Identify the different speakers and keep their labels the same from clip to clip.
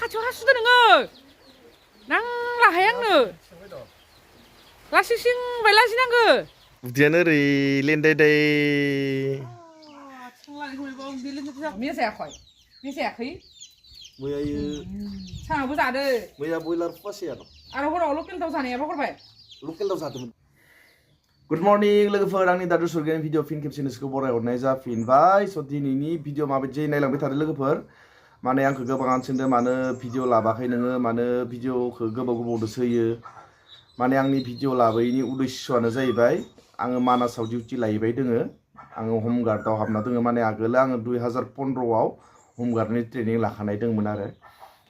Speaker 1: खाथियाव हासुदो नोङो नांला हाय आंनो लासिं बाय लाजिनांगो
Speaker 2: उदैयानो ओरै लेन्दायदाय
Speaker 1: मिया जायाखै मिया जायाखै
Speaker 2: मैयायो
Speaker 1: सानावबो जादो
Speaker 2: मैया बयलार फवासेया दं
Speaker 1: आरो हराव लकेल दाउ जानायाबो हरबाय
Speaker 2: लकेल दाउ जादोंमोन गुड मर्निं लोगोफोर आंनि दादु सुरगेन भिडिअ फिन खेबसे नोंसोरखौ बरायहरनाय जाफिनबाय स' दिनैनि भिडिअ माबायदि नायलांबाय थादो लोगोफोर माने आंखौ गोबाङानो सोंदों मानो भिडिअ लाबाखै नोङो मानो भिडिअखौ गोबाव गोबावदोसो होयो माने आंनि भिडिअ लाबोयैनि उद्देस्यआनो जाहैबाय आङो मानासाव डिउटि लाहैबाय दोङो आङो हमगार्डआव हाबना दोङो माने आगोल आङो 2015आव हमगार्डनि ट्रेनिं लाखानाय दंमोन आरो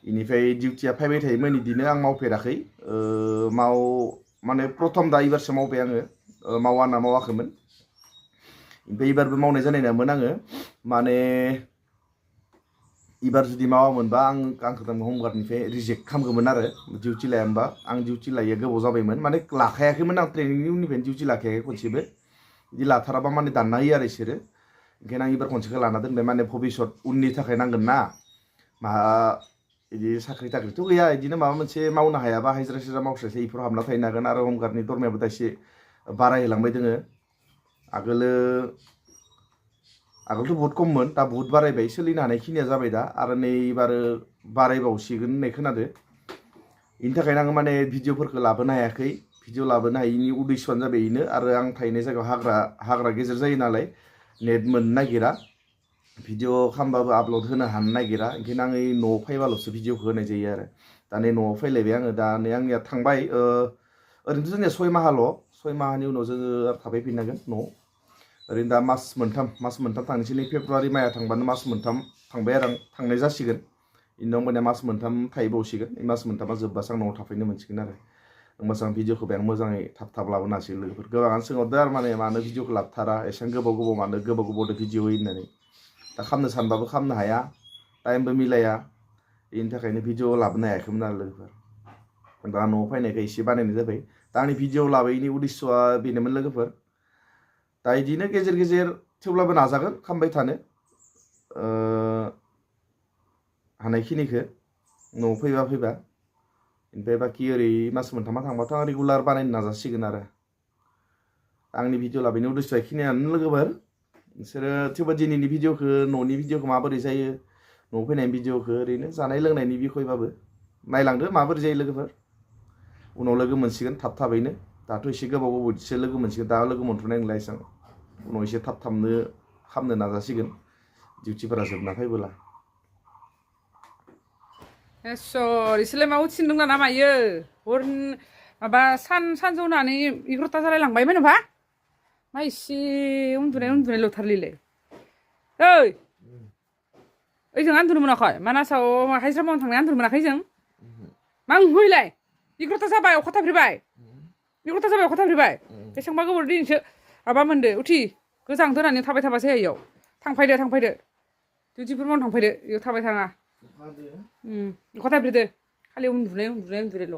Speaker 2: इनिफ्राय डिउटिया फैबाय थायोमोन इदिनो आं मावफेराखै माने प्रथम दा इबारसो मावबाय आङो मावा ना मावाखैमोन ओमफ्राय इबारबो मावनाय जानाय नङामोन आङो माने इबार जुदि मावामोनबा आंखौ हमगार्डनिफ्राय रिजेक्ट खालामगौमोन आरो डिउटि लायामोनबा आं डिउटि लायैया गोबाव जाबायमोन माने लाखायाखैमोन आं ट्रेनिंनि उननिफ्रायनो डिउटि लाखायाखै खनसेबो बिदि लाथाराबा माने दानना होयो आरो बिसोरो ओंखायनो आं इबार खनसेखौ लाना दोनबाय माने भबिसत उननि थाखाय नांगोन ना मा बिदि साख्रि थाख्रिथ' गैया बिदिनो माबा मोनसे मावनो हायाबा हाजिरा साजिरा मावस्रायसै इफोराव हाबना थाहैनो हागोन आरो हमगार्डनि दरमायाबो दा एसे बारायहोलांबाय दोङो आगोलथ' बहुत खममोन दा बहुत बारायबाय सोलिनो हानायखिनिया जाबाय दा आरो नै एबार बारायबावसिगोन होननाय खोनादो बेनि थाखायनो आङो माने भिडिअफोरखौ लाबोनो हायाखै भिडिअ लाबोनो हायैनि उद्देश्यआनो जाबाय बेनो आरो आं थाहैनाय जायगायाव हाग्रा गेजेर जायो नालाय नेट मोननो नागिरा भिडिअ खालामबाबो आपल'ड होनो हानो नागिरा ओंखायनो आङो न'आव फैबाल'सो भिडिअखौ होनाय जायो आरो दा नै न'आव फैलायबाय आङो दा नै आंनिया थांबाय ओरैनोथ' जोंनिया 6 माहानि उनाव जोङो थाफैफिननांगोन न'आव ओरैनो दा मास मोनथाम थांनोसै नै फेब्रुवारि माया थांबानो मास मोनथाम थांबाय आरो आं थांनाय जासिगोन इनि उनाव मास मोनथाम थाहैबावसिगोन मास मोनथामा जोब्बासो आं न'आव थाफैनो मोनसिगोन आरो होमबासो आं भिडिअखौ बेयाव मोजाङै थाब लाबोनो हासिगोन लोगोफोर गोबाङानो सोंहरदों आरो माने मानो भिडिअखौ लाबोथारा एसेबां गोबाव मानो गोबाव गोबावदो भिडिअ होयो होननानै दा खालामनो सानबाबो खालामनो हाया टाइमबो मिलाया बेनि थाखायनो भिडिअ लाबोनो हायाखैमोन आरो लोगोफोर दा न'आव फैनायखाय एसे बानायनाय जाबाय दा आंनि भिडिअ लाबोयैनि उद्देश्यआ बेनोमोन लोगोफोर दा इदिनो गेजेर गेजेर थेवब्लाबो नाजागोन खालामबाय थानो हानायखिनिखौ न'आव फैबा ओमफ्राय बाखि ओरै मास मोनथामा थांबाथ' आं रेगुलार बानायनो नाजासिगोन आरो आंनि भिडिअ लाबोयैनि उद्देश्यआ बेखिनियानो लोगोफोर नोंसोरो थेवबो दिनैनि भिडिअखौ न'नि भिडिअखौ माबोरै जायो न'आव फैनायनि भिडिअखौ ओरैनो जानाय लोंनायनि बिखयबाबो नायलांदो माबोरै जायो लोगोफोर उनाव लोगो मोनसिगोन थाबैनो दाथ' एसे गोबावसो लोगो मोनसिगोन दा लोगो मोनथ'नाय नंला एसेबां उनाव एसे थाबनो खालामनो नाजासिगोन डिउटिफोरा जोबना फैबोला
Speaker 1: इसोरलाय मा उथिनदों ना मायो हर माबा सानजौनानै 11ता जालायलांबायमोन होनबा मा इसे उन्दुनायल'थारलैलाय ओइजों उन्दुनो मोनाखै मानासाव हाजिरा मावनो थांनाय उन्दुनो मोनाखै जों मा होइलाय 11ता जाबाय अखा थाफ्रिबाय 11ता जाबाय अखा थाफ्रिबाय बेसेबांबा गोबाव दिनैसो माबा मोनदो उथि गोजांदो होननानै थाबाय थाबासै इयाव थांफायदो डिउटिफोर मावनो थांफायदो इयाव थाबाय थाङा अखा थाफ्रिदो खालि उन्दुनायल'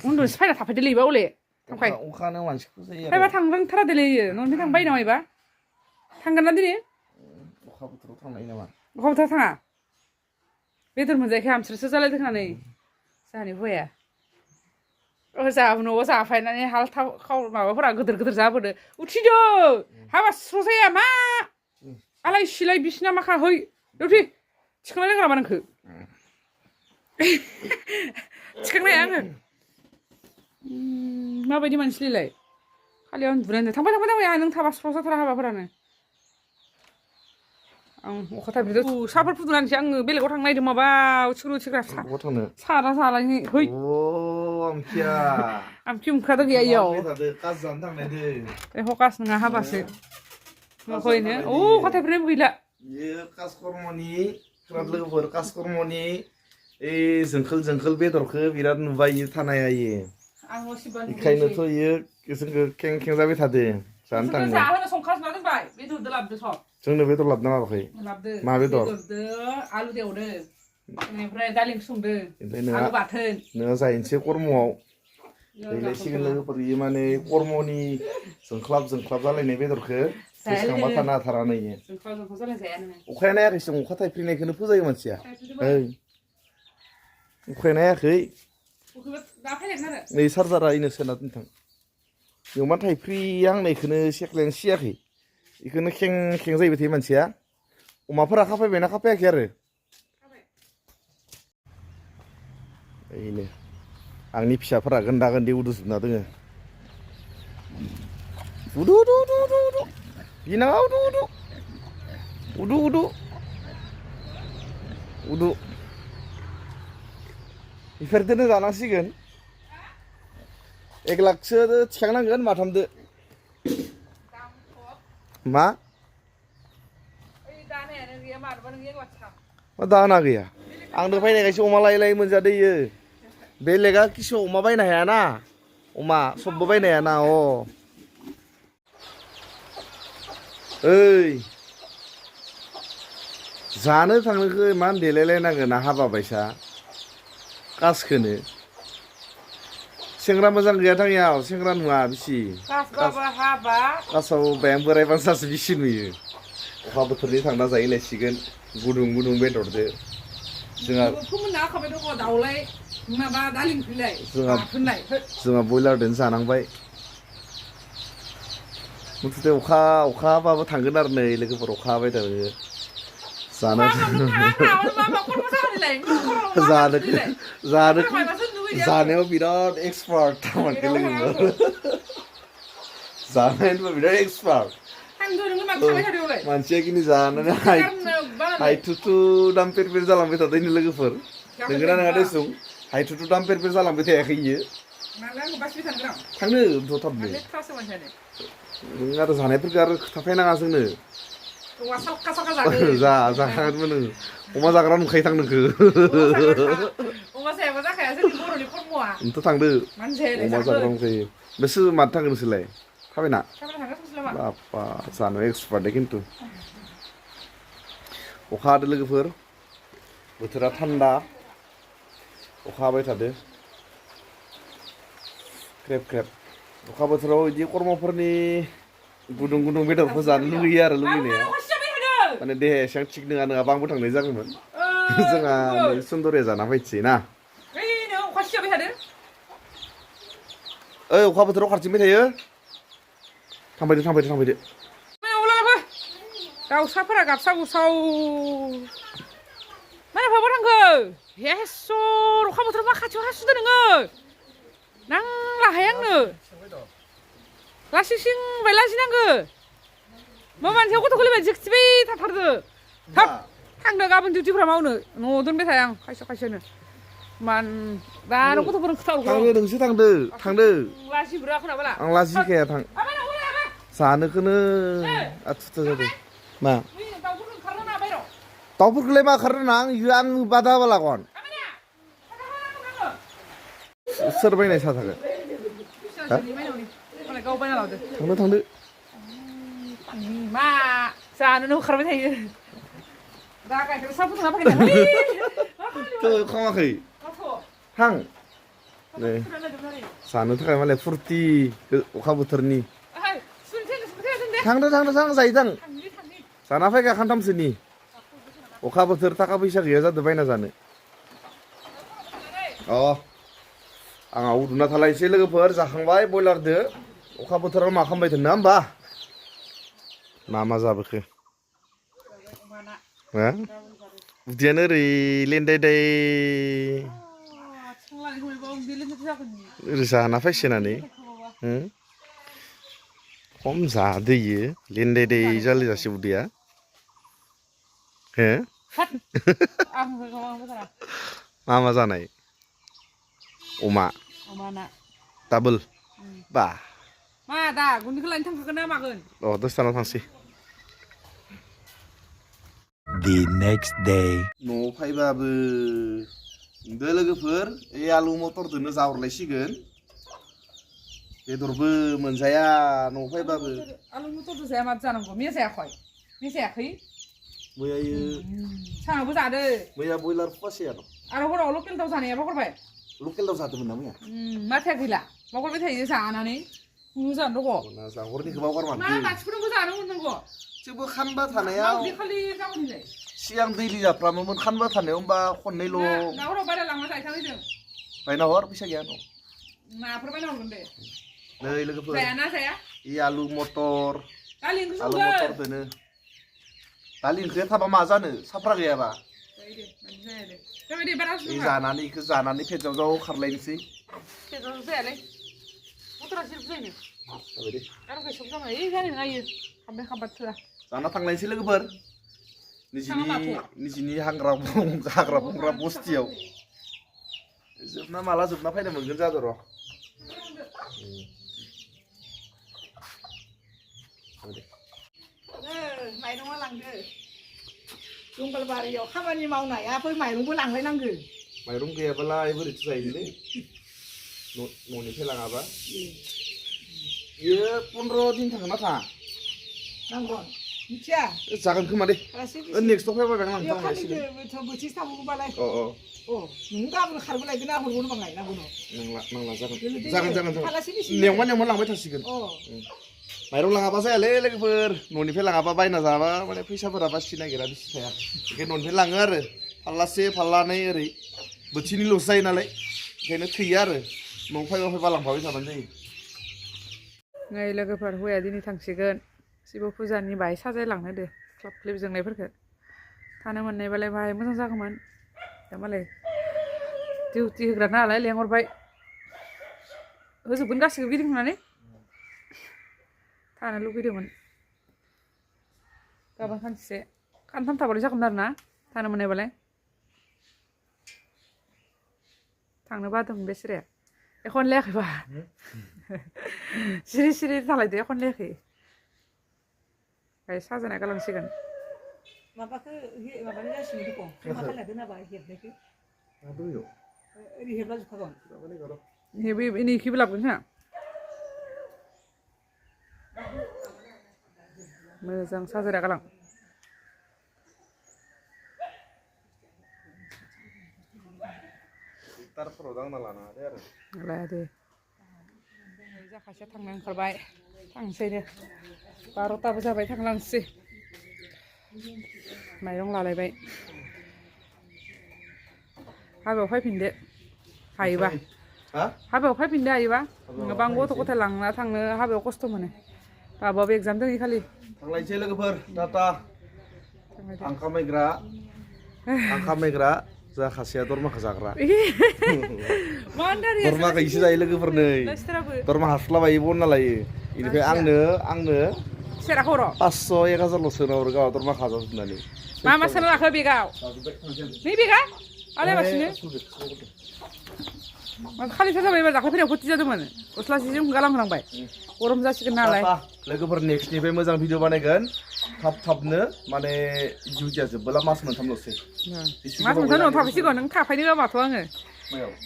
Speaker 1: उन्दुनोसो फैना थाफैदोलै इबा अले थांफाय
Speaker 2: अखानो मानसिखौ जायो
Speaker 1: फैबा थांथारादोलै इयो न'निफ्राय थांबाय नामा इबा थांगोन ना दिनै
Speaker 2: अखा बोथोराव थांनाय नामा
Speaker 1: अखा बोथोराव थाङा बेदर मोनजायाखै आमस्रोसो जालायदों होननानै जाहानि हौवाया न'आव जाफायनानै माबाफोरा गिदिर जाबोदो उथिदो हाबा स्र' जाया मा आलाय सिलाय बिसिना मा खाहै उथि थिखांनाय रोङा नामा नोंखो थिखांनो हाया आङो माबायदि मानसिलाय खालि उन्दुनाय थांबाय नों थाबा स्र' जाथारा हाबाफोरानो आं अखा थाफ्रिदो साहाफोर फुदुंनानैसो आङो बेलेगाव थांनो नागिरदों माबा उथिग्रा सारा जालायनो है आमखि उमखादा गैया इयाव हकास नङा हाबासो नखयनो अखा थाफ्रिनायबो गैला
Speaker 2: लोगोफोर कासकर्मनि जोंखोल बेदरखौ बिराद नुबाय थानाय बेखायनोथ' इयो जोंखौ खें जाबाय थादो जानो थांनो जोंनो बेदर लाबोना माबाखै मा बेदर
Speaker 1: आलु एवदो बेनिफ्राय दालि संदो आलु बाथोन
Speaker 2: नोङो जाहैनोसै कर्मआव दैलायसिगोन लोगोफोर इयो माने कर्मनि जोंख्लाब जालायनाय बेदरखौ गोसोखांबा थानो हाथारा इयो अखाया नायाखैसं अखा थाइफ्रिनायखौनो फोजायो मानसिया उखायनो हायाखै
Speaker 1: दा फैलेन आरो
Speaker 2: नै चार्जारा इनो सोना दोनथां बेयाव मा थाइफ्रि हांनायखौनो सेख्लायनो सियाखै बेखौनो खें खें जाहैबाय थायो मानसिया अमाफोरा खाफायबायना खाफायाखै आरो बेनो आंनि फिसाफोरा गोन्दा गोन्दै उदुजोबना दोङो उदु उदु उदु उदु उदु गिनाङा उदु उदु उदु उदु उदु बेफोरदोनो जानांसिगोन 1 लाखसो थिखांनांगोन माथामदो मा मा दाना गैया आंनो फैनायखायसो अमा लायै लायै मोनजादोयो बेलेगा किसु अमा बायनो हायाना अमा सबबो बायनो हायाना अ ओइ जानो थांनोखौ इमान देलायलायनांगोन ना हाबा बायसा कासखोनो सेंग्रा मोजां गैया थांयाव सेंग्रा नुवा बिसि कासाव बायां बोराय बांसासो बिसि नुयो अखा बोथोरनि थांना जाहैलायसिगोन गुदुं गुदुं बेदरदो जोंहा बयलारदोनो जानांबाय मुथुथे अखा हाबाबो थांगोन आरो नै लोगोफोर अखा हाबाय थायो जानायाव बिराद एक्सपार्ट थारमाने लोगोफोर जानायाव बिराद एक्सपार्ट मानसिया खिनि जानानै हायथुथु दाम पेरपेर जालांबाय थादों लोगोफोर नोंगोना नङा देसुं हायथुथु दाम पेरपेर जालांबाय थायाखै इयो थांनो दथाबनो नों आरो जानायफोरखौ आरो खोथाफायनाङा जोंनो जाखागोनबो नों अमा जाग्रा नुखायो थां नोंखो नोंथ' थांदो अमा जाग्रा नुखायो बेसो माथो थांगोन नोंसोरलाय थाबायना बापा जानो एक्सपार्ट दे खिन्थु अखा हादो लोगोफोर बोथोरा थान्दा अखा हाबाय थादो ख्रेब ख्रेब अखा बोथोराव बिदि कर्मफोरनि गुदुं गुदुं बेदरखौ जानो लुगैयो आरो लुगैनाया माने देहाया एसेबां थिग नङा नङाबा आंबो थांनाय जागौमोन जोंहा सुन्दरिया जाना फैनोसै ना ओइ अखा बोथोराव खारथिंबाय थायो थांबायदो
Speaker 1: दाउसाफोरा गाबसा गुसाव माने बहा थांखो हेसर अखा बोथोराव मा खाथियाव हासुदो नोङो नांला हाय आंनो लासिंसिंबाय लाजिनांगो मा मानसिया गथ'खौ बायदि जोखथिबाय थाथारदो थाब थांदो गाबोन डिउटिफोरा मावनो न'आव दोनबाय थाया आं खायसेनो मान दा आरो गथ'फोरनो खोथाहरगौ
Speaker 2: थांदो नोंसो थांदो
Speaker 1: लाजिब्रा खोनाबाला
Speaker 2: आं लाजिखाया थां जानोखौनो आथुथा जादों मा दाउफोरखौलाय मा खारनो आं बादा होबा लागोन सोर बायनाय साथाखो थांदो
Speaker 1: मा जानोनो ओंखारबाय थायो दा गाइखेर साहा फुदुंना फैनाय
Speaker 2: खामाखै थां नै जानो थाखाय मालाय फुरथि अखा बोथोरनि थांदो जायो थां जाना फैगा खान्थामसोनि अखा बोथोर थाखा फैसा गैया जादों बायना जानो आंहा उदुना थालायसै लोगोफोर जाखांबाय बयलारदो अखा बोथोराव मा खालामबाय दोनना होमबा मा जाबोखो उदैयानो ओरै लेन्दायदाय ओरै जाना फैसेनानै खम जादोयो लेन्दायदाय जालायजासे उदैया हो मा जानाय अमा डाबल बा
Speaker 1: मा दा गुन्दैखौ लायनो थांखागोन ना मागोन
Speaker 2: दसे थाना थांसै
Speaker 3: The next day
Speaker 2: न'आव फैबाबो लोगोफोर आलु मटरजोंनो जाहरलायसिगोन बेदरबो मोनजाया न'आव फैबाबो
Speaker 1: आलु मटरजों जाया माथो जानांगौ मेजायाखै
Speaker 2: मैयायो
Speaker 1: सानावबो जादो
Speaker 2: मैया बयलार फवासेया
Speaker 1: आरो हराव लकेल दाउ जानाया बावगारबाय
Speaker 2: लकेल दाउ जादोंमोन ना मैया
Speaker 1: माथाया गैला बावगारबाय थायो जानानै मोजां दङ
Speaker 2: हरनिखौ बावगारमारदों
Speaker 1: मा मानसिफोरनोबो जानो मोननांगौ
Speaker 2: थेवबो खानबा थानायाव
Speaker 1: खालि जागोनलाय
Speaker 2: सिगां दैलि जाफ्रामोमोन खानबा थानायाव होमबा खननैल'
Speaker 1: नाफोराव बायना लांना जाहैथारैजों
Speaker 2: बायना हर फैसा गैया न'
Speaker 1: नाफोर बायना हरगोन दे
Speaker 2: नै लोगोफोर
Speaker 1: जायाना जाया
Speaker 2: इ आलु मटर
Speaker 1: दालि ओंख्रि
Speaker 2: आलु
Speaker 1: संगोन
Speaker 2: मटर दोनो दालि ओंख्रिया थाबा मा जानो साफ्रा गैयाबा
Speaker 1: जायो दे मानो जाया दे बेबायदि बारा
Speaker 2: इ जानानै इखो जानानै फेजाव जाव खारलायनोसै
Speaker 1: बेदर जायालै मटरा सिर्फ जायो
Speaker 2: जाबायदे
Speaker 1: आरो सब जाबाय ओइ जानो नङा इयो खामबाय खामबा थोआ
Speaker 2: जाना थांलायनोसै लोगोफोर निजिनि हाग्रा बंग्रा बस्तियाव जोबना माला जोबना फैनो मोनगोन जादो र'
Speaker 4: माइरङा लांदो जंगलबारियाव खामानि मावनायाबो माइरंबो लांलायनांगो
Speaker 2: माइरं गैयाबालाय बोरैथो जायोलै न'निफ्राय लाङाबा इयो 15 दिन थांगोन ना थाङा
Speaker 4: नांगोन मिथिया
Speaker 2: जागोन खोमा दे नेक्स्टआव फैबा बेग
Speaker 4: बेयाव
Speaker 2: लांथां
Speaker 4: बोथिसे थाबावोबालाय
Speaker 2: अ
Speaker 4: नों गाबोन खारबोलायगोन ना हरगोन बाङाय नांगौ
Speaker 2: नांला जागोन नेवमा लांबाय थासिगोन माइरं लाङाबा जायालै लोगोफोर न'निफ्राय लाङाबा बायना जाबा माने फैसाफोरा बासि नागिरा बेसि थाया बेखायनो न'निफ्राय लाङो आरो फाल्लासे फाल्लानै ओरै बोथिनैल'सो जायो नालाय ओंखायनो थैयो आरो न'आव फैबा लांफाबाय थाबानो जायो
Speaker 1: नै लोगोफोर हौवाया दिनै थांसिगोन शिब फुजानि बाहाय साजायलांनो दे क्लाब क्लिप जोंनायफोरखौ थानो मोननायबालाय बाहाय मोजां जागौमोन दा मालाय डिउटि होग्रा नालाय लेंहरबाय होजोबगोन गासिबो गिदिंनानै थानो लुगैदोंमोन गाबोन सानसे खानथाम थाबालाय जागौमोन आरो ना थानो मोननायबालाय थांनो बादोंमोन बे सिरिया एखन लेयाखैबा सिरि सिरि थालायदो एखन लेयाखै बाय साजायना गालांसिगोन
Speaker 4: माबाखौ माबानाय जासिगोन बेखौ मा खालामना दोनाबा हेबनायखौ ओरै हेबला जोबखागोन
Speaker 1: हेबो इनिखिबो लाबोगोन खोमा मोजां साजायना गालां
Speaker 2: टारफोराव दांना लानो हादे आरो
Speaker 1: लाया दे जाखासेया थांनो ओंखारबाय थांसैनो 12ताबो जाबाय थांलांसै माइरं लालायबाय हाबायाव फैफिनदो हायोबा हाबायाव फैफिनदो हायोबा नङाबा आं गथ' गथाय लांना थांनो हाबायाव खस्थ' मोनो बाबाबो एगजाम दङ खालि
Speaker 2: थांलायनोसै लोगोफोर टाटा आं खामायग्रा जाखासेया दरमाखौ जाग्रा दरमाखौ इसे जायो लोगोफोर नै दरमा हास्लाबायो बनना लायो बेनिफ्राय आंनो
Speaker 1: सेरा खर'
Speaker 2: 500-1000 सोना हरो गाव दरमाखौ हाजाजोबनानै
Speaker 1: मा सोना लाखो बेगाव नै बेगा आलायगासिनो खालिसो जाबाय एबार दाख्लै फैनायाव फुरथि जादोंमोन गस्ला सिजों गालांहोलांबाय गरम जासिगोन नालाय
Speaker 2: लोगोफोर नेक्स्टनिफ्राय मोजां भिडिअ बानायगोन थाबनो माने डिउटिया जोबबोला मास मोनथामल'सै
Speaker 1: मास मोनथाम उनाव थाफैसिगोन नों थाफैनो माथ' आङो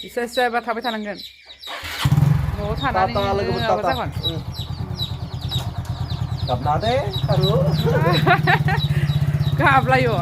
Speaker 1: इसे एबा थाबाय थानांगोन न'आव थानानै माबा जागोन
Speaker 2: गाबना दे आरो
Speaker 1: गाबलायो